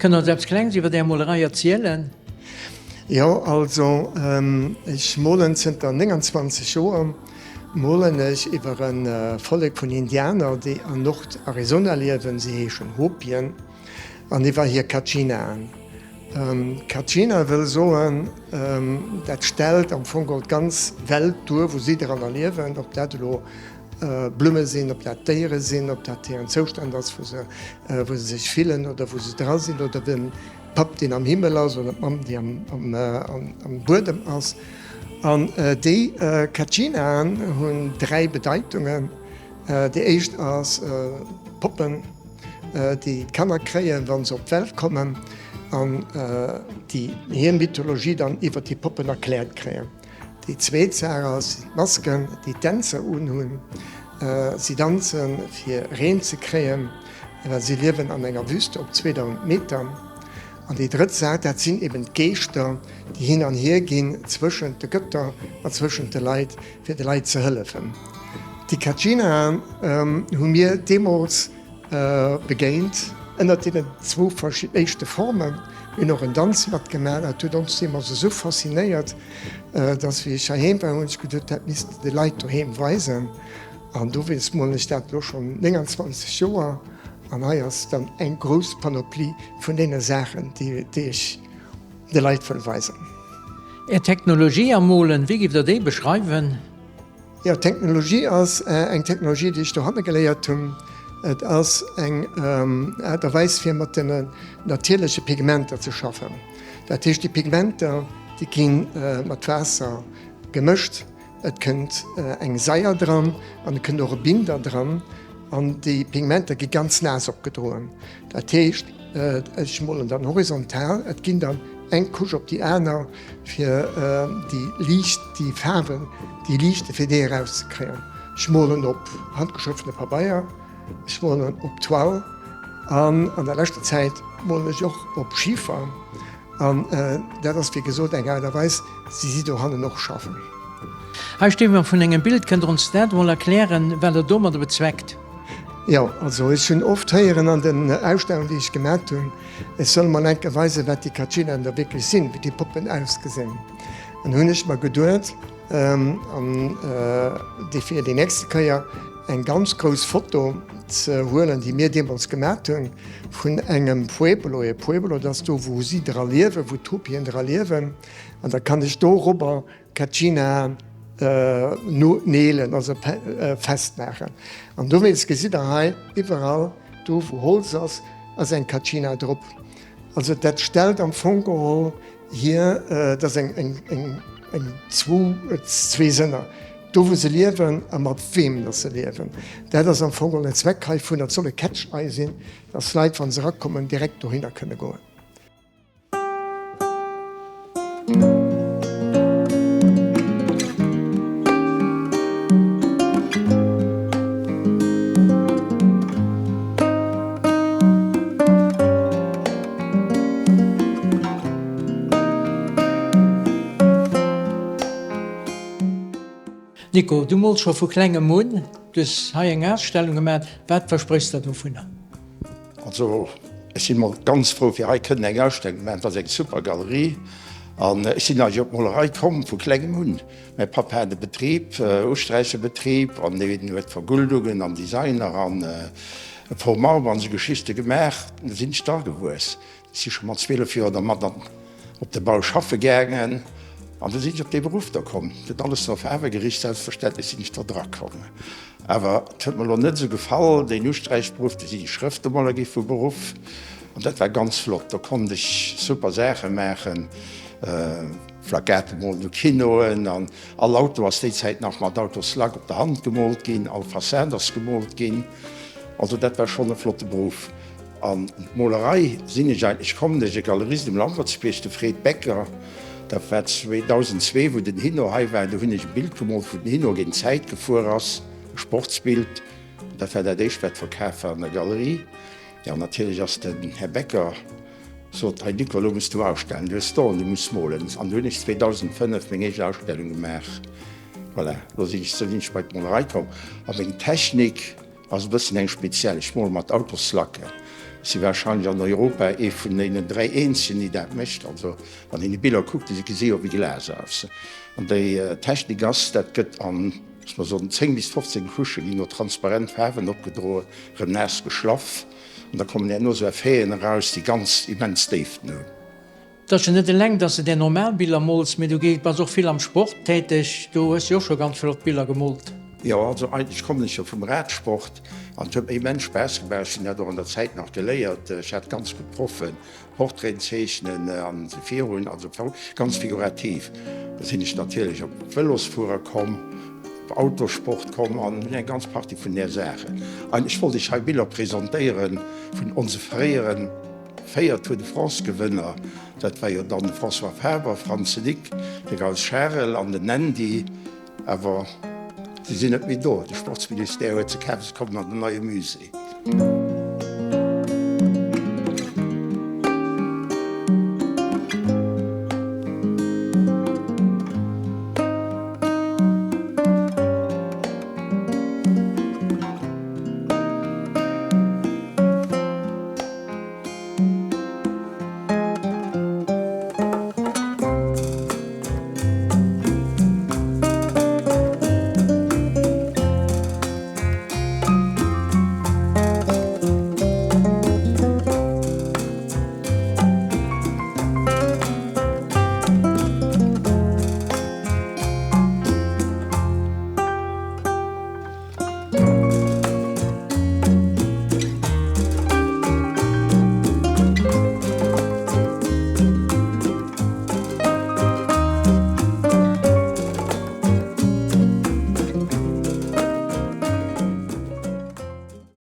Kënnt Der ons eppes Klengs iwwer Är Molerei erzielen? Jo, also ech molen zënter 29 Joer molen ech iwwer e Vollek vun Indianer, déi an Nord-Arizona liewen. Si heeschen Hopien an iwwer hir Kachinaen. Kachina wëll soen, dat stellt am Fong geholl d'ganz Welt duer, wou si dranner liewen, ob dat elo Blumme sinn, ob dat Déiere sinn, ob dat hiren Zoustand ass, wou se wou se sech fillen oder wou se dra sinn, oder de Papp, deen am Himmel ass, oder d'Mamm, déi am Buedem ass. An déi Kachinaen hunn 3 Bedeitungen. Déi éischt ass d'Poppen, déi d'Kanner kréien, wa se op d'Welt kommen, an déi hir Mythologie dann iwwer déi Poppen erkläert kréien. Déi zweet Saach ass, sinn d'Masken, déi d'Dänzer unhunn. Si danzen, fir Reen ze kréien, well si liewen an enger Wüste op 2.000 Meter. An déi drëtt Saach, dat sinn eben d'Geeschter, déi hin an hier ginn zwëschent de Gëtter an zwëschent de Leit, fir de Leit ze hëllefen. Déi Kachinaen hu mir deemools begéint ënnert deenen zwou éischte Formen. Mir hunn och en Danz matgemaach. Dat huet ons deemools esou faszinéiert, dass wéi ech heiheem war, hunn ech geduet, dat misst de de Leit doheem weisen. An dowéinst molen ech dat elo schonn 29 Joer. An hei ass dann eng grouss Panoplie vun deene Saachen, déi ech de Leit wëll weisen. Är Technologie am Molen, wéi giff Der déi beschreiwen? Jo, d'Technologie ass eng Technologie, déi ech dohanne geléiert hunn. Et ass eng Aart a Weis, fir mat den natierleche Pigmenter ze schaffen. Dat heescht, déi Pigmenter, déi gi mat Waasser gemëscht. Et kënnt eng Saier dran an et kënnt och e Binder dran an déi Pigmenter gi ganz naass opgedroen. Dat heescht, ech molen dann horizontal, et ginn dann eng Couche op déi aner, fir déi liicht, déi Faarwen, déi liichte fir déi erauszekréien. Ech molen op handgeschriwwene Pabeier, ech molen op Toile an an der leschter Zäit molen ech och op Schifer. An dat ass wéi gesot eng Aart a Weis, wéi si dohannen och schaffen. Hei sti mer vun engem Bild. Kënnt Der ons dat emol erklären, wat Der domadder bezweckt? Jo, also ech hunn oft héieren an den Ausstellungen, déi ech gemat hunn, ech soll mol enke weisen, wat déi Kachinaen da wierklech sinn, wéi déi Poppen ausgesinn. An hunn ech mer geduet, an déi fir déi nächste Kéier eng ganz grouss Foto ze huelen, déi mir deemools gemat hunn, vun engem Pueblo. E Pueblo, dat ass do, wou si dra liewen, wou d'Hopien dra liewen. An da kann ech dorobber Kachina neelen, also festmaachen. An dowéinst gesitt der hei iwwerall, do wou Holz ass, ass eng Kachina drop. Also dat stellt am Fong geholl hier, dat ass eng eng zwou zwee Sënner, do wou se liewen a mat weem datt se liewen. Dat ass am Fong geholl den Zweck heivun. Dat soll e Catch-Eye sinn, datt Leit, wa se erakommen, direkt dohinner kënne goen. Nico, du mools scho vu klengem un. Du hues hei eng Ausstellung gemaat. Wat verspréchs der dovunner? Also ech sinn mol ganz frou fir hei kënnen eng Ausstellung ze maachen. Et ass eng super Galerie an ech sinn eigentlech op d'Molerei komm vu klengem un. Mäi Papp hat e Betrib, Usträichebetrib an deen huet Verguldungen an Designer an Formarbe an esou Geschichte gemaach. Du sinn ech dra gewuess. Ech si scho mat 12 Joer dermat an op de Bau schaffe gaangen an du sinn ech op dee Beruff da komm. Et huet alles no Faarwe gericht, selbstverständlech sinn ech da dra komm. Awer et huet mer elo net esou gefall, deen Usträichberuff. Du sinn ech Schrëftemoler gi vu Beruff an dat war ganz flott. Do konnt ech super Saache maachen, Plakate molen u Kinoen an all Auto ass déi Zäit nach mat Autoslack op der Hand gemoolt ginn, all Fassad ass gemoolt ginn. Also dat war schonn e flotte Beruff. An d'Molerei sinn ech eigentlech komm duerch e Galerist um Lampertsbierg, de Fred Becker. Dat war 2002, wou den Hino hei war. Do hunn ech e Bild gemoolt, wou den Hino géint d'Zäit gefuer ass, e Sportsbild. Dat war dat éischt, wat verkaf war an der Galerie. Jo, natierlech ass den Här Becker sot, Hei Nico, elo muss du ausstellen, du hues Don, du muss molen. An du hunn ech 2005 meng éischt Ausstellung gemaach. Voilà, elo sinn ech, sou sinn ech bei d'Molerei komm. A meng Technik, Ass e bëssen eng speziell. Ech mole mat Autoslacken. Ech si warscheinlech an Europa ee vun deenen 3 eenzegen, déi dat mécht. Also wann een déi Biller kuckt, déi gesi jo wéi Glas aus. An déi Technik ass, dat gëtt an, ech muss soen, 10 bis 15 Couchen ginn do transparent Faarwen opgedroen, erëm naass geschlaff an da kommen herno esou Effeten eraus, déi ganz immens Déiften hunn. Et ass jo net eleng, dass de där normal Biller mools, mee du bass och vill am Sport täteg. Do hues de jo och scho ganz flott Biller gemoolt. Jo, also eigentlech kommen ech jo vum Radsport an et huet mir immens Spaass gemaach. Ech hunn dat och an der Zäit nach geléiert. Ech hat ganz gutt Proffen, Portraiten zeechnen an esou virun, also ganz figurativ. Da sinn ech natierlech op Vëlosfuere komm, op Autosport komm an hunn eng ganz Partie vun där Saachen. Eigentlech wollt ech hei Biller presentéiere vun onse fréieren. 4 Tour de France Gewënner, dat war jo dann de François Faber, Franz Nick, de Gals Charel an den Andy, awer si sinn net méi do, de Sportsministère huet se kaf, se kommen an den neie Musée.